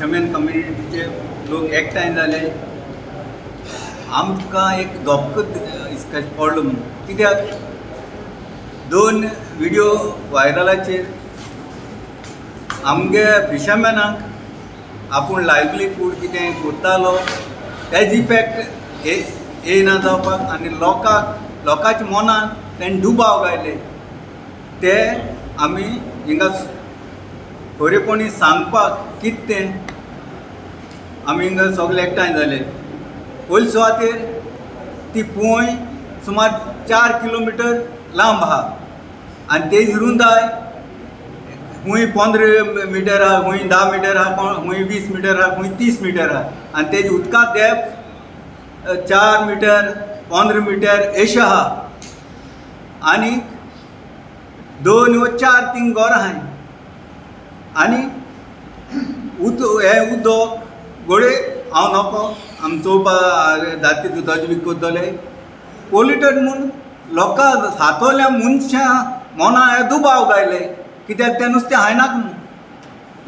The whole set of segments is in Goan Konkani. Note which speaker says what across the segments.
Speaker 1: फिशरमॅन कम्युनिटीचे लोक एकठांय जाले. आमकां एक धपको पडलो म्हूण, कित्याक दोन व्हिडियो व्हायरलाचेर आमगे फिशरमॅनाक आपूण लायवलीहूड कितें करतालो तेज इफेक्ट येयना जावपाक आनी लोकांक लोकांच्या मनाक तेणें दुबाव घायले. ते आमी हिंगा खरेपणी सांगपाक कितें तें आमी हिंगा सगळे एकठांय जाले. पयले सुवातेर ती पोंय सुमार 4 किलोमिटर लांब आहा आनी तेजी रुंदाय खूंय 15 मिटर आहा, खूंय 10 मिटर आहा, खूंय 20 मिटर आहा, खूंय 30 मिटर आहा आनी तेजी उदका डेप्थ 4 मिटर 15 मिटर अशें आहा. आनी 2 वा 4 थिंग घरां आहाय आनी हें उदक घोडये हांव नको आमी चोवपा जाता तितू तजवीज करतले. पोल्युटेड म्हूण लोकां सातोल्या मनशां मना हे दुबाव घायले, कित्याक तें नुस्तें हायनाक म्हूण.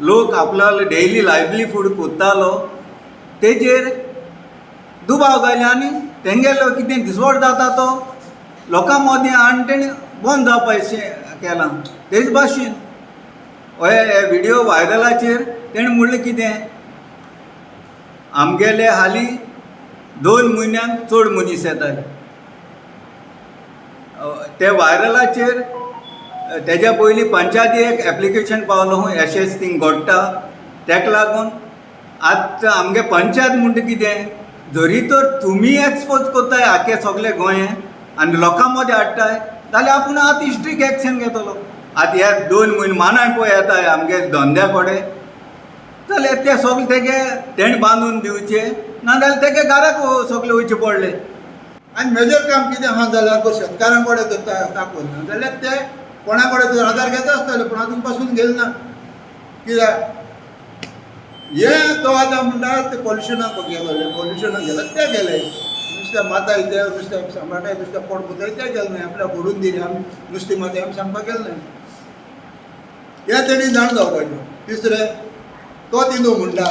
Speaker 1: लोक आपल्यालो डेली लायवलीहूड करतालो तेजेर दुबाव घायले आनी तेंगेलो कितें दिसवड जाता तो लोकां मदीं हाडून तेणें बंद जावपाचें केलां. तेज भाशेन हे व्हिडियो व्हायरलाचेर तेणें म्हणलें कितें आमगेले हालीं 2 म्हयन्यांक चड मनीस येताय. ते व्हायरलाचेर तेज्या पयलीं पंचायती एक एप्लिकेशन पावलो एशेंच थिंग घडटा. तेका लागून आतां आमगे पंचायत म्हणटा कितें, जरी तर तुमी एक्सपोज करताय आख्खे सगळे गोंये आनी लोकां मदीं हाडटाय जाल्यार आपूण आतां स्ट्रीक एक्शन घेतलो. आतां हे 2 म्हयने मानाय पळय येताय आमगे धंद्या कडेन जाल्यार ते सगळे तेगे तेणें बांदून दिवचे, नाजाल्यार तेगे घराक सगळे वयचे पडले.
Speaker 2: आनी मेजर काम कितें आहा जाल्यार शेतकारां कडेन जर दाखोवन ना जाल्यार ते कोणा कडेन तर आदार घेता आसतले, पूण आजून पासून घेयले ना. कित्याक हें तो आतां म्हणटा ते पोल्युशनाक गेलोले, पोल्युशनाक गेले ते गेले, नुस्त्या माताय ते नुस्त्या सांबाळटाय नुस्त्या पोट पुताय ते गेले न्हय, आपल्याक व्हडून दिले आमी नुस्तें माताय आमी सांगपाक गेले न्हय. हें तेणी जाण जावपाचें. तिसरें तो तितू म्हणटा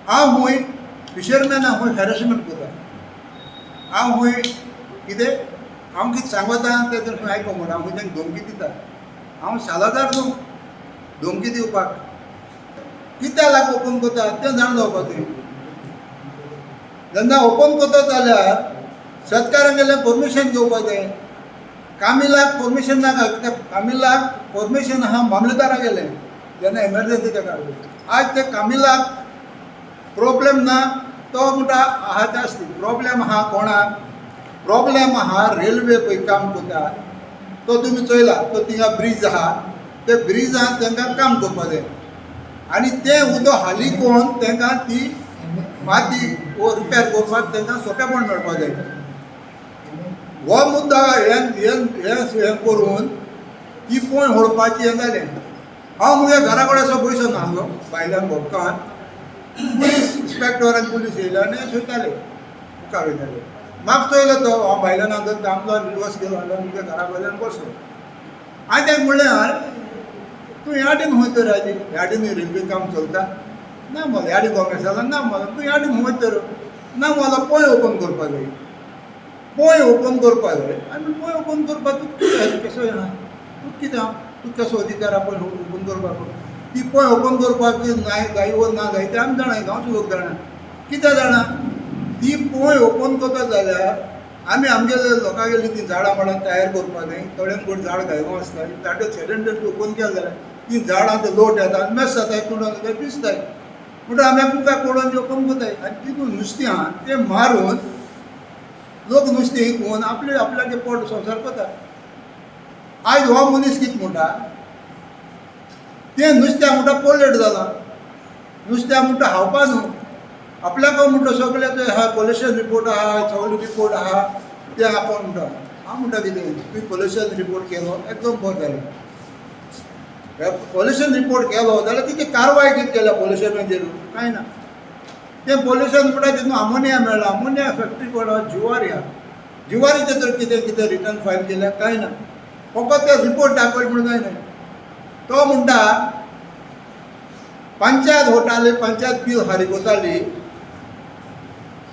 Speaker 2: हांव खूंय फिशरमॅन हांव खूंय हॅरेसमेंट करता, हांव खूंय कितें हांव कितें सांगता तें तर खंय आयको म्हणटा, हांव खूंय तांकां धमकी दिता, हांव सालादार न्हू धमकी दिवपाक. कित्याक लागून ओपन करता तें जाण जावपाक जाय. जेन्ना ओपन करता जाल्यार शेतकारांगेलें परमिशन घेवपाक जाय. कामिलाक परमिशन नाका, कित्याक कामिलाक परमिशन आहा मामलेदारा गेलें जेन्ना एमरजंसी ताका. आज ते कामिलाक प्रोब्लेम ना, तो म्हणटा आहा ते आसती प्रोब्लेम आहा. कोणाक प्रोब्लेम आहा? रेल्वे पळय काम करता तो तुमी चोयला, तो थिंगा ब्रीज आहा, ते ब्रिजान तांकां काम करपाक जाय आनी तें उदक हाली कोण तांकां ती माती वो रिपेर करपाक तांकां सोंपेपण मेळपाक जाय. हो मुद्दा हें हें हें करून ती पोंय होडपाची हें जालें. हांव म्हगे घरा कडेन असो पयसो नासलो, भायल्यान भोपकान पुलीस इन्स्पेक्टर आनी पुलीस येयले आनी चोयताले मुखार वयताले. म्हाका चोयलो तो हांव भायल्यान आसा थांबलो रिवर्स गेलो आनी म्हज्या घरा वयल्यान बसलो. हांवें ताका म्हणलें, आरे तूं ह्या खंय तर आजी ह्या रेल्वे काम चलता ना मला ह्या कॉमेर्साला ना मला तूं ह्या खंय तर ना मला पोंय ओपन करपाक जाय, पोंय ओपन करपाक जाय. आनी पोंय ओपन करपाक तूं कितें कसो येना, तूं कितें तूं कसो अधिकार आपूण ओपन करपाक? ती पोंय ओपन करपाक नाय जाय वो ना जाय तें आमी जाणा, गांवचे लोक जाणा. कितें जाणा, ती पोंय ओपन करता जाल्यार आमी आमगेले लोकांगेली ती झाडां माडां तयार करपाक जाय. थोड्यांक कोण झाड घायलो आसता झाडां सेडंटरी ओपन केलें जाल्यार ती झाडां ते लोट येता आनी मेस जाताय, कुंडो जाताय, पिसताय. म्हणटा आमी आमकां कोडोन ती ओपन करताय आनी तितून नुस्तें आहा तें मारून लोक नुस्तें विकून आपले आपल्याचे पोट संवसार करता. आयज हो मनीस कितें म्हणटा, तें नुस्त्या म्हणटा पोल्युट जालां, नुस्त्या म्हणटा खावपा न्हू आपल्याक म्हणटा सगळें तें आहा, पोल्युशन रिपोर्ट आहा, सगळे रिपोर्ट आहा तें आपण म्हणटा. हांव म्हणटा कितें तुवें पोल्युशन रिपोर्ट केलो एकदम बरें जालें, पोल्युशन रिपोर्ट केलो जाल्यार तिची कारवाय कितें केल्या पोल्युशनाचेर? कांय ना. तें पोल्युशन म्हणटा तितून अमोनिया मेळ्ळा, अमोनिया फॅक्टरी कोण जुवारी आहा, जुवारीचें तर कितें कितें रिटर्न फायल केल्या? कांय ना. फकत ते रिपोर्ट दाखयले म्हणून जायना. तो म्हणटा पंचायत वताली, पंचायत बील फारीक करताली,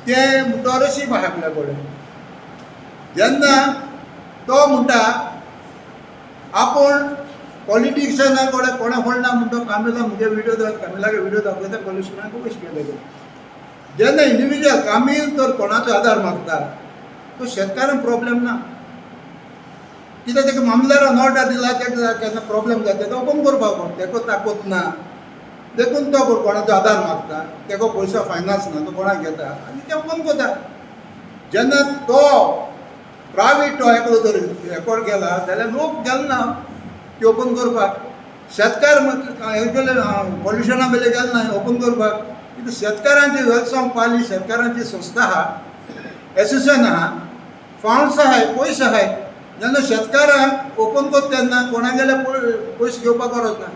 Speaker 2: तें म्हणटा रशीब आहा आपल्या कडेन. जेन्ना तो म्हणटा आपूण पॉलिटिशियना कडेन कोणा कोण ना म्हणटा, कामिला म्हजे विडियो कामिलागे विडियो दाखयता, पॉलिटिशियनाक पयशे घेता. जेन्ना इंडिविज्युअल कामील तर कोणाचो आदार मागता तो शेतकारांक प्रॉब्लेम ना, कित्याक ताका मामलेदारान ऑर्डर दिला, ताका केन्ना प्रॉब्लेम जाता तो ओपन करपाक तेका ताकत ना, देखून तो कोणाचो आदार मागता. तेका पयसो फायनान्स ना, तो कोणाक घेता आनी ते ओपन करता. जेन्ना तो प्रायवेट तो एकलो जर रेकॉर्ड केला जाल्यार लोक गेल ना ती ओपन करपाक. शेतकार हेगेले पॉल्युशना बेले गेल ना ओपन करपाक. कित्याक शेतकारांची वेलसांव पाली, शेतकारांची संस्था आहा, एसोसिएशन आहा, फंड्स आहाय, पयशे आहाय. जेन्ना शेतकारांक ओपन करता तेन्ना कोणागेले पयशे घेवपाक गरज ना.